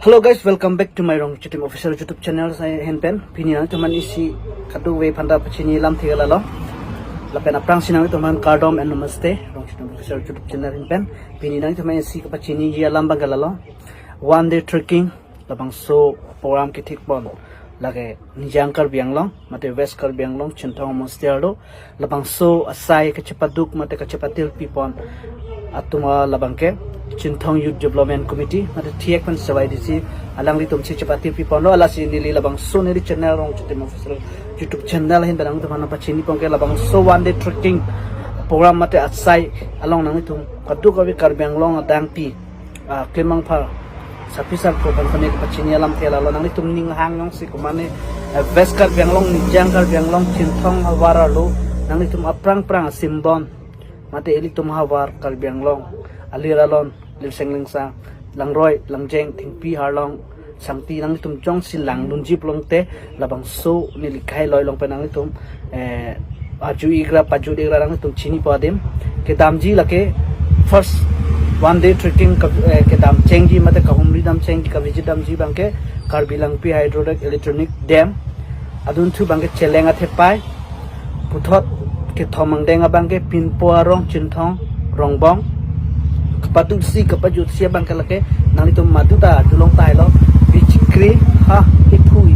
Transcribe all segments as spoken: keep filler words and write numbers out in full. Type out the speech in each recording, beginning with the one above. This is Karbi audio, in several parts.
Hello guys, welcome back to my Rongchitim Official YouTube channel. Saya Henpen. Pini nangtumphan isi kadokave aphanta pachini alam thek lalo. Lapen aphrangsi nangtumphan kardom and namaste. Rongchitim Official YouTube channel Henpen. Pini nangtumphan isi kapachini alam abang ke lalo. One day trekking, labangso program kethik pon. Lake Nijang Karbi Anglong, mate West Karbi Anglong, Chinthong Monastery arlo, labangso asai kachepaduk mate kachepatirpi pon atum labang ke Chinthong Youth Development Committee mate thiek pen C Y D C alanglitum si chepatirpi ponlo. Lasi neli labangso neli channel Rongchitim Official YouTube channel ahin nangtumphan pachini pon ke labangso one day trekking program mate asai along nangtum kadokave Karbi Anglong adangpi, ah, kemang pha sapi sarpo aphan kone pachini alam thek lalo. Nanglitum ning hang jongsi komatne, eh, West Karbi Anglong, Nijang Karbi Anglong, Chinthong havar arlo, nanglitum aphrang phrang Simbon mate ilitum havar Karbi Anglong alir alon, Lirseng Lingsang, Langroi, Langjeng, Thengpi, Harlong, Sangti, nanglitum jongsi langdunji pulote labangso neli kai loi along pen nanglitum, eh, aju igra paju igra nanglitum chini pon adim. Kedamji lake first one day trekking ka, eh, kedam chengji mate kahumri dam chengji, kavisit damji abang ke Karbi Langpi Hydroelectric Dam. Adunthu abang ke Cheleng Athepai. Puthot kethom angdeng abang ke Pinpo Arong, Chinthong Rongbong. Kapatuksi kapajutsi abang ke lake nanglitum madu ta julong tahai lo, bichikri, ha, iphu,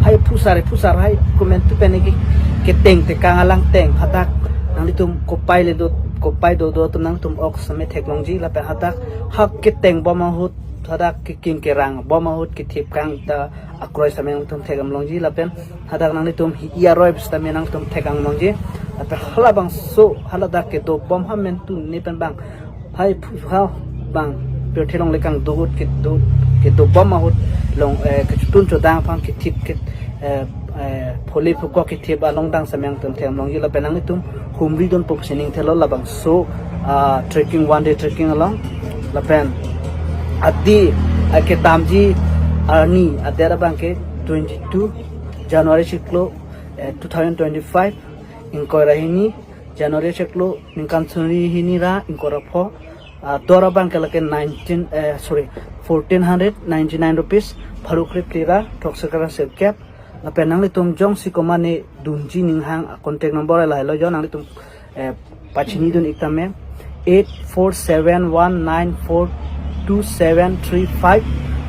hai phusar, phusar, hai komantu pen ke keteng tekang alang teng, hadak nanglitum kopai le do, kopai dodo atum nangtum ok same theklongji. Lapen hadak ha keteng bom ahut, hadak kekin kerang bom ahut kethip kang ta akroi same nangtum thekdam longji. Lapen hadak nanglitum hi aroi sitame nangtum thekdam longji. Lapen halabangso haladak kedo bom ha mentu ne pen abang, hai phu ha abang pirthe along le kangdo ahut kedo, kedo bom ahut long, eh, kechotun chodang aphan kethip ke, eh, eh, pholi phukok kethip along dang same nangtum thekdam longji. Lapen nanglitum humri dunpo pusi ning thelo labangso, ah, trekking, one day trekking along. Lapen adi, ah, kedamji arni adet abang ke twenty-two January chiklo, eh, two thousand twenty-five, ingkoi ra hini January chiklo, ningkan suri hini ra ingkoi ra pho, ah, dor abang ke lake nineteen, eh, sorry, fourteen hundred ninety-nine rupees, pharo kre phli ra throksi kre ra sirkep. Lapen nanglitum jongsi komatne dunji ning hang, a contact number lahai lo jo, nanglitum, eh, pachini dun ik tame, eight four seven one nine four two seven three five.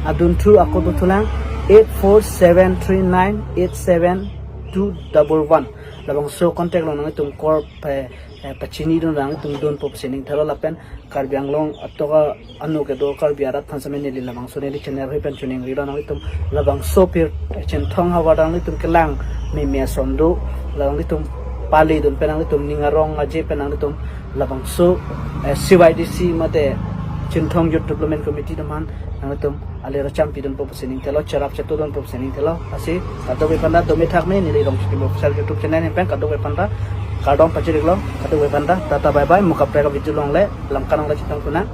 Adunthu ako dothulang, eight four seven three nine eight seven two double one. Labangso contact along nanglitum call, eh, eh, pachini dun, nanglitum dunpo pusi ning thelo. Lapen Karbi Anglong atoka anu kedo Karbi arat aphan same neli labangso neli channel ahin pen choningri lo. Nanglitum labangso pir, eh, Chinthong havar nanglitum kelang meme ason do, nanglitum pali dun pen nanglitum ning arong aje pen nanglitum labangso, eh, C Y D C mate Chinthong Youth Development Committee atum aphan nanglitum alir champi dunpo pusi ning thelo, cherap chetu dunpo pusi ning thelo. Lasi kadokave aphanta dome thakme, neli Rongchitim Official YouTube channel ahin pen kadokave aphanta kardom pachiriklo, kadokave aphanta tata bye bye, mo kaprek a video along le lam kanong le chetong kuna.